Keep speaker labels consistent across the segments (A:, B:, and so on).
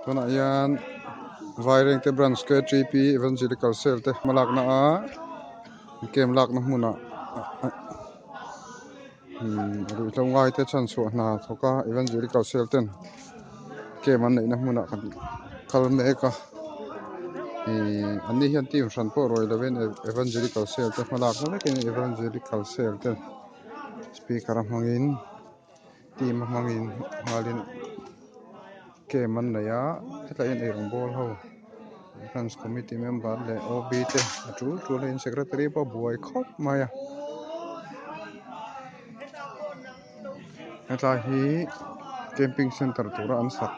A: Tunah hian Vairengte branch KTP Evangelical Cell te hmalakna a camp lakna hmunah ruihhlo ngai te chhanchhuah hna thawk a Evangelical Cell ten camp an neihna hmunah kan kal mek a ihh an ni hian team hran pawh ruai lovin Evangelical Cell te hmalakna vekin Evangelical Cell te speaker a hmangin. Team a hmangin nghalin camp an nei a hetah hian eirawng bawl ho branch committee member leh OB te a tul tul a in secretary pawh a buai khawp mai a hetlai hi camping center tura an sak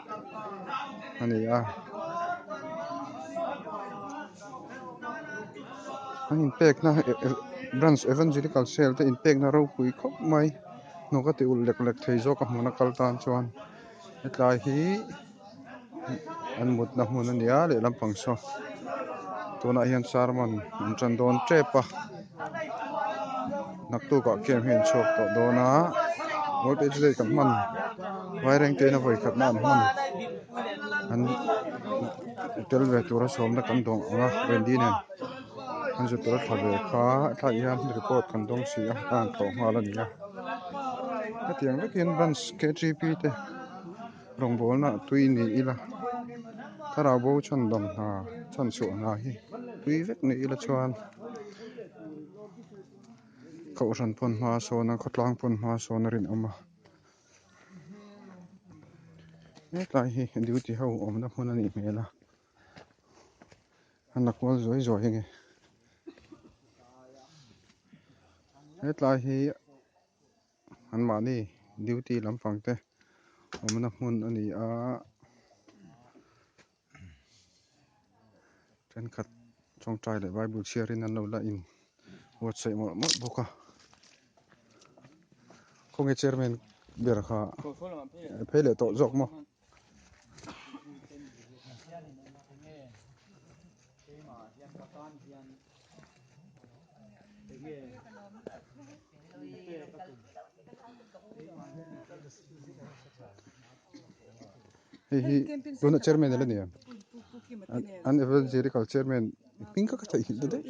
A: a ni a an inpekna branch evangelical cell te inpekna ropui khawp mai. Hnawk a ti ulh lek lek thei zawk a hmun a kal tan chuan hetlai hi an mutna hmun a ni a lehlam pang saw tunah hian sermon an tan dawn tep a naktukah camp hi an chhuak tawh dawn a old age day kan hman vairengte in a vawi khatna an hman an tel ve tura sawmna kan dawng ang a Wendy nen. An zut tur a thla ve kha thlai hian report kan dawng si a a han tlawh nghal a ni a hetiang vekin branch KTP te rawngbawlna tui ni ila thlarau bo chhandam hna chhanchhuah hna hi tui vek ni ila chuan kohhran pawn hma sawn a khawtlang pawn hma sawn a rinawm a hetlai hi duty ho awmna hmun a nih hmel a. An la kual zuai zuai a ni. Hetlai hi anmahni duty lampang te awmna hmun a ni a thenkhat tawngtai leh bible chhiarin an lo la in buatsaih mawlh mawlh bawk a khawnge chairman ber kha phei leh tawh zawk maw. Hei hi tuna chairman alo ni em an evangelical chairman hming kha ka theihnghilh ta daih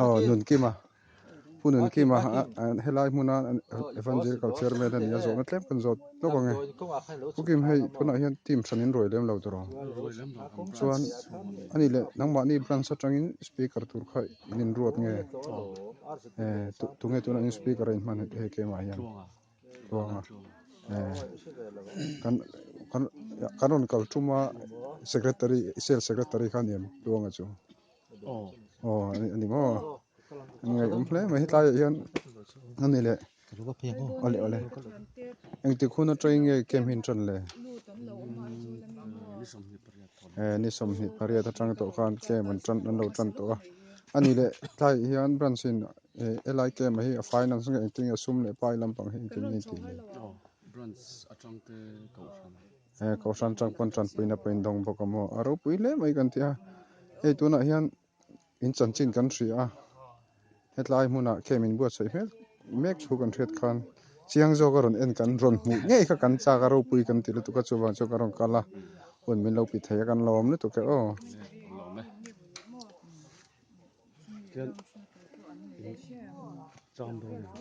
A: aw Nunkima. Pu Nunkima helai hmuna Evangelical Chairman a ni a zawhna tlem kan zawt lawk ang e. Pu Kim hei tunah hian team hran in ruai lem lo tur ang. Chuan a nih leh nangmahni branch atangin speaker tur kha in inruat nge? Tunge tunah in speaker a inhman hei keimah hian tluang a. Kan kan kan rawn kal tum a secretary sales secretary kha a ni em tluanga chu. Aw a ni maw an ngaihawm hle mai hetlaiah hian a ni leh awle awle engtik hun atangin nge camp hi an tan le eh ni sawmhnih pariat atang tawh khan camp an tan an lo tan tawh a a ni leh tlaiah hian branch in eh helai camp ah hi a finance nge engtin nge sum leh pai lampang hi engtin nge tih le. He kohhran tang pawn tanpuina pawh in dawng bawk a maw a ropui hle mai kan ti a hei tunah hian in chanchin kan hria a hetlai hmunah camp in buatsaih hmel mek thu kan hriat khan chiang zawk a rawn en kan rawn hmuh ngei kha kan chak a ropui kan ti lutuk a chuvang chuan ka rawn kal a hun min lo pi thei a kan lawm lutuk e aw.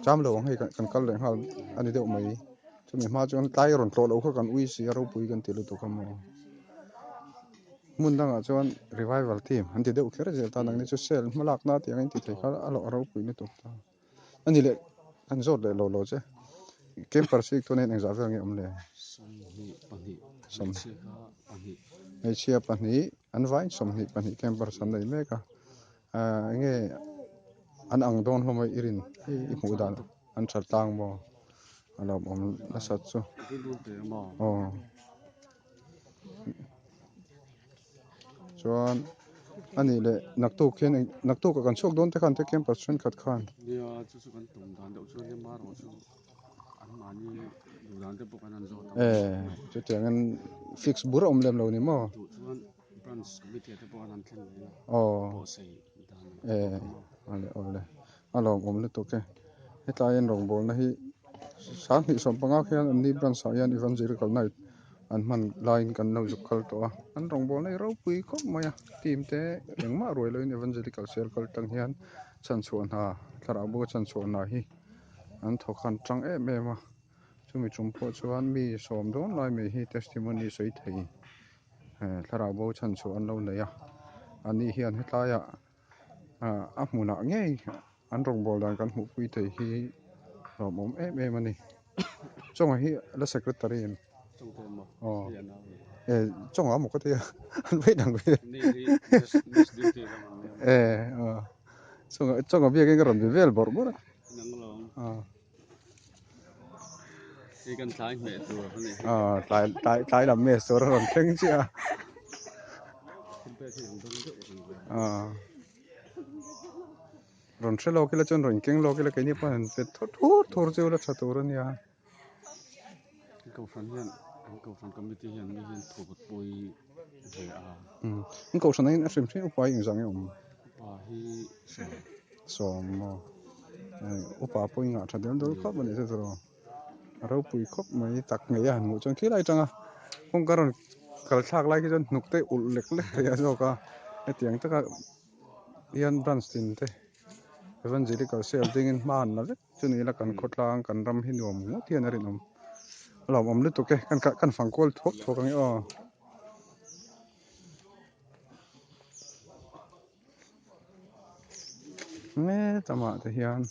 A: Cham lo ang hei kan kal leh nghal a ni deuh mai chumi hma chuan tlai rawn tlawh loh kha kan ui si a ropui kan ti lutuk a maw hmun dangah chuan revival team an ti deuh kher zel ta nangni chu cell hma lakna tih ang in ti thei kha a lo ropui lutuk ta a ni leh kan zawt leh lo lo che camper sik chuan hian engzah vel nge awm le hmeichhia pahnih an vain 22 campers an nei mek a ahh enge an ang dawn hlawm a i rin i hmuh dan an that tlang maw a lawmawm nasat chu aw chuan a nih leh naktuk hian naktuk ah kan chhuak dawn te khan te campus thenkhat khan. Eh chutiang in fix bur a awm lem lo ni maw aw eh awle awle a lawmawm lutuk e hetlai in rawngbawlna hi 25 khian an ni branch ah hian evangelical night. An hman laiin kan lo zuk kal tawh a, an rawngbawlna hi ropui khawp mai a, team te engmah ruai loin Evangelical Circle tang hian chhanchhuah hna thlarau bawka chhanchhuah hna hi an thawk han tang em em a, chumi chung pawh chuan mi sawm dawn lai mai hi testimony sawi thei thlarau bo chhanchhuah an lo nei a, ani hian hetlaiah a hmunah ngei an rawngbâwl dan kan hmuhpui thei hi hlawmawm em em a ni chawnga hi la secretary em aw e chawnga maw ka ti a an vaih dang ve e aw chawnga chawnga biakin ka rawn be vel bawrh bawrh a aw aw tlai tlai tlai lam mess tur a rawn thleng chiah a aw. Rawn hre lawk ila chuan rawn keng lawk ila keini pawh han pe thawr thur thur chu la tha tur a nia.
B: Kohhran hian an kohhran committee hian mi hian thu pui ve a.
A: Umm an kohhran ah hian a hrim hrim upa hi engzah nge awm?
B: Upa hi sawm.
A: Sawm maw? Upa pawh i ngah tha deuh deuh khawp a nih chu tiraw? A ropui khawp mai tak ngei a han hmuh chuan khilai atanga kawngka rawn kal thlak lai khi chuan hnuk te ulh lek lek thei a zawk a hetiang taka hian branch tin te evangelical cell dingin hma an la vek chu ni ila kan khawtlang kan ram hi nuam ngawt hian a rinawm a lawmawm lutuk e kan kan fang kual thuak thuak ang e aw. Hetamah te hian.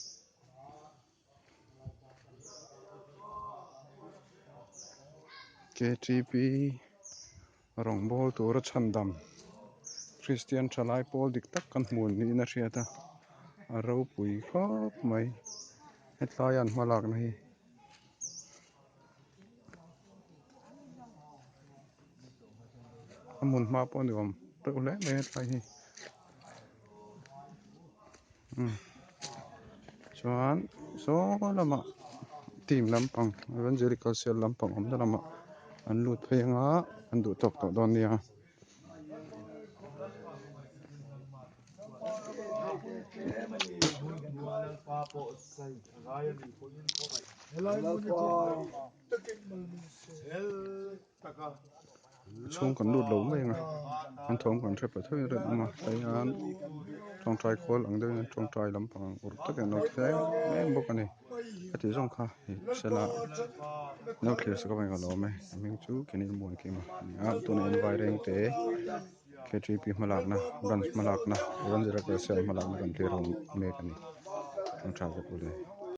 A: Ktp rawngbâwl tura chhandam Kristian thalai pawl dik tak kan hmu niin a hriat a a ropui khawp mai hetlai an hmalakna hi. A hmun hma pawh a nuam reuh hle mai hetlai hi. Chuan saw lamah team lampang evangelical cell lampang awmna lamah an lut phei anga an duh tawk tawh dawn nia. Chhung kan lut lo mai ang a an thawm kan hre pah theuhin a rinawm a tlai hian tawngtai khawl ang deuhin tawngtai lampang ang ur takin an lo thleng mek bawk a ni a tih zawng kha ih sela no thlir sak avangin ka lawm e a hming chu Kenil Muankima a ni a tunah hian Vairengte K T P hmalakna branch hmalakna Evangelist hmalakna kan thlir ho mek a ni tawngtai vek ule.